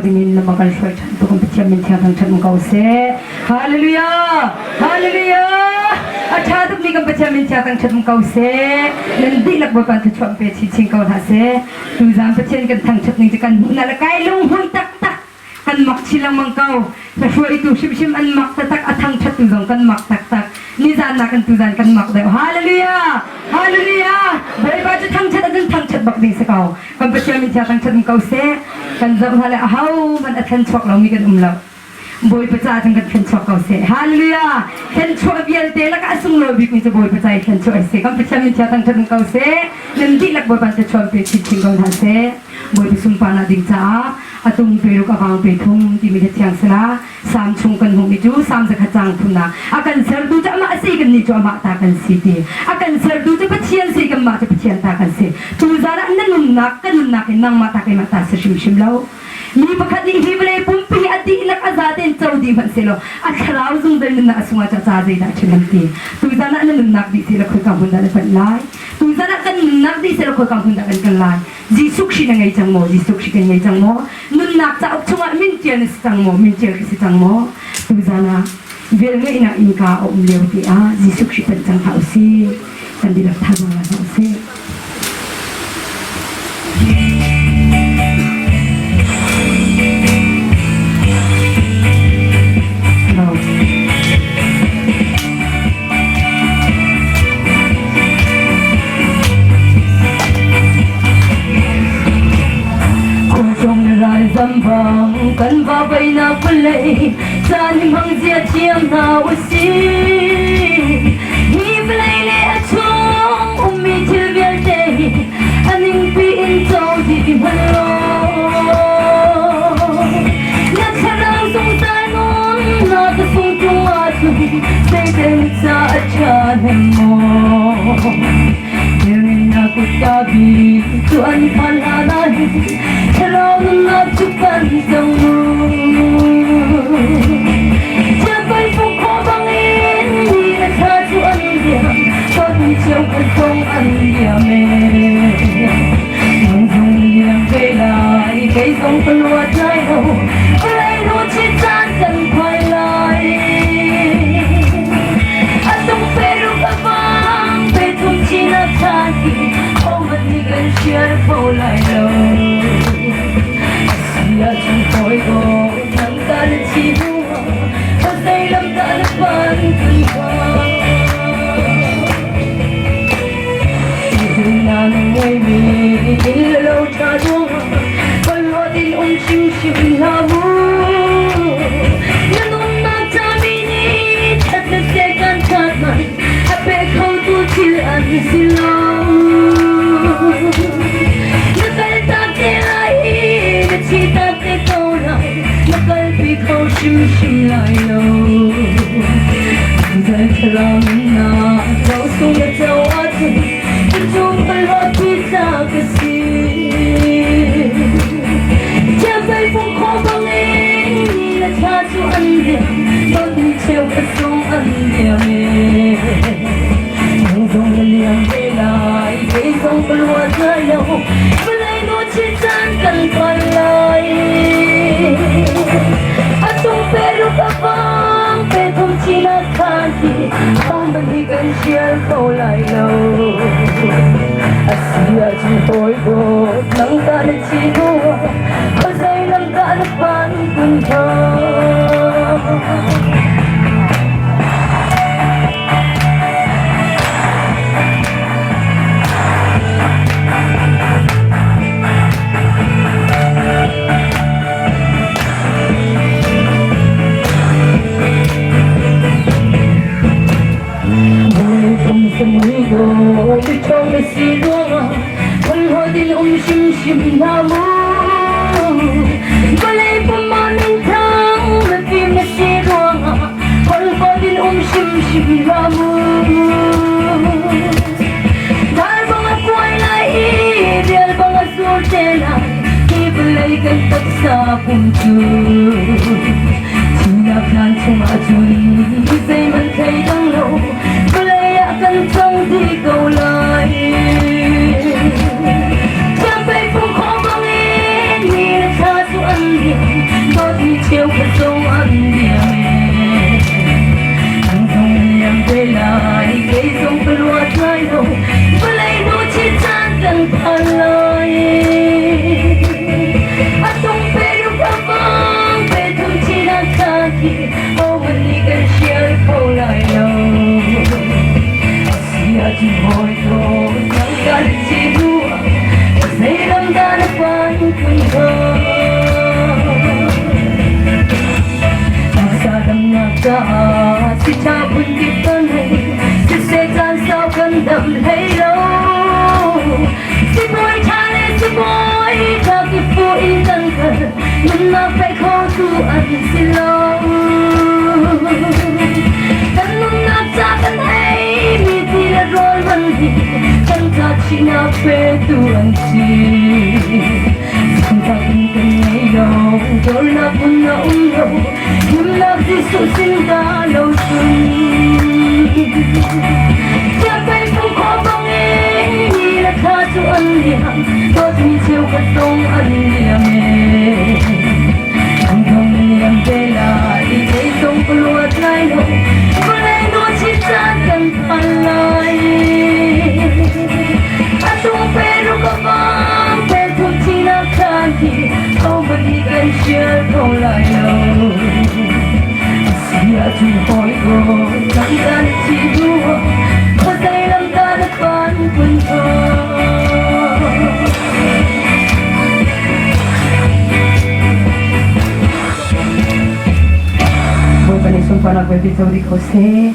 ding in lam a kan hruai ṭhan tu kan Pathian min thiang thangṭhat um ko seh. Hallelujah! Hallelujah! A ṭha tukmi kan Pathian min thiang thangṭhat um ko seh. Nan dihlak Bawipa thluachuah pe chinchin ko hna seh. Tuzaan Pathian kan thangṭhat ning cu kan hmuh le kai lunghmuih taktak. Kan mak chin lengmang ko. Hruaitu hrimhrim an mak taktak, a thangṭhattu zong kan mak taktak. Nizan nakin tuzan kan mak deuh. Hallelujah! Hallelujah! Bawipa cu thangṭhat ahcun thangṭhat bak ding si ko. Kan Pathian min thiang thangṭhat um ko seh. Kan zoh hna le ahohmanh a thlen chuak lomi kan um lo. Bawipa caah cun kan thlen chuak ko seh. Hallelujah! Thlen chuah vialte lakah a sunglawi bikmi cu Bawipa ca i thlen chuah a si. Kan Pathian min thiang thangṭhat um ko seh. Nan dihlak Bawipa thluachuah pe chinchin ko hna seh. Bawipa sunparnak ding caah a tung pe ruk a vang pe thum timi hi thiang sila Salm chung kan hmuhmi cu Salm zakhat caang thumnak a kan sertu cu amah a si kan nih cu amah ta kan si ti a kan sertu cu Pathian si kanmah cu Pathian ta kan si. Tu zan ah na nunnak ka nunnak in nangmah ta keimah ta si hrimhrim lo. Mi pakhat nih hi vawlei pumpi a dihlak a za tein co dih hmanh sehlaw a thlarau zungzal nunnak a sungah ca zeidah a ṭhim an ti. Tuzan ah na nunnak dih sehlaw khoika hmun dah na panh lai? Tuzan ah kan nunnak dih sehlaw khoika hmun dah kan kal lai? Jesuh Khrih na ngei cang maw? Jesuh Khrih kan ngei cang maw? Nunnak cauk chungah min ṭial na si cang maw? Min ṭial ka si cang maw? Tuzan ah velngeihnak innka a um lio te ah Jesuh Khrih panh cang hlah usih. Kan dihlak thazaang la hna usih. Zambang kan va bainak vawlei caan hmang zia thiam hna usih. Hi vawlei le a chung ummi thil vialte hi a ningpi in co dih hmanh law na thlarau zungzal nunnak ka sung tung ahcun zeitel ca a ṭha hnem maw? Dirnak kutka bik cu an phan hlan ah hin thlarau nunnak cu kan cang mu. Chiapei fung khawh bangin ni le thla cu an liam, ton cio kan tong an liam e. Nang zong liam ve lai, kei zong ka luat lai lo, vawlei nu chi caan kan phai lai. A tung pe ru ka vang, pe thum chin a than ti, hohmanh nih kan hrial kho lai lo. Sia chung hawi ko, nang ta na thi hnu ah, zei lam dah na pan kun hnga? Na na ngeimi inn le lo ṭha ruangah holhawt in um hrimhrim hlah mu. Na nunnak ca mi nih ṭhat na seh kan ṭhat man a pe khotu thil an si lo. Na kaltak te lai i na thihtak te ko lai, na kalpi kho hrimhrim lai lo. Zai thlarau nunnak rosung na co ahcun cucu palhawt ti tlak a si. Thiamfei fung khawh bangin ni le thla cu an liam, ton cheukhat zong an liam e. Nang zong na liam ve lai, kei zong ka luat lai lo, vawlei nu chin caan kan phan lai. A tung pe ruk a vang, pe thum chin a khan ti, thawng hi kan hrial kho lai lo. A si ahcun hawi dawt, nang tah na thi hnu ah, khuazei lam dah na phan kun hnga? Hrimhrim hna mu vawlei pum ah minthang mifim na si ruangah holhawt in um hrimhrim hlah mu. Dar bang a kuai lai i rial bang a sur te lai hi vawlei kan taksa pum cu thihnak hlan chungah cun zeihmanh thei dang lo vawlei ah kan cang dih ko lai. Chiandeih phung khawh bangin ni le thla cu an liam. Dawtmi cheukhat zong an liam e. An zong liam te lai, kei zong ka ruat lai lo. Vawlei nu chi caan kan phan lai. A tung pe ru ka vang, pe thum chi na kha khi, ho nih kan hrial kho lai lo. Sia cu hawi ko, nang kan chi hnu ah, zei lam dah na pan kun hnga? Taksa damnak caah si ṭha phun kip kan hei, siseh caan sau kan dam hlei lo. Sibawi ṭha le sibawi ṭha kip fu in kan kal, nunnak pe khotu an si lo. Kan nunnak ca kan ei mi ti le rawl man hi kan ca chihnak petu an si. Zangfak in kan ngei lo, dawrnak hmun a um lo, himnak Jesuh sin dah lo cun. Chiapei fung khawh bangin ni le thla cu an liam, dawtmi cheukhat zong an liam e. An thong liam te lai, kei zong ka luat lai lo, vawlei nu chit caan kan phan lai. Atu pe ru ka vang, pe thum chinak caan hi, hohmanh nih kan hrial kho lai lo. Sia cu hawi ko, kan kan thi hnu ah, khuazei lam dah na pan kun hnga? Bawipa nih sunparnak vialte co dih ko seh.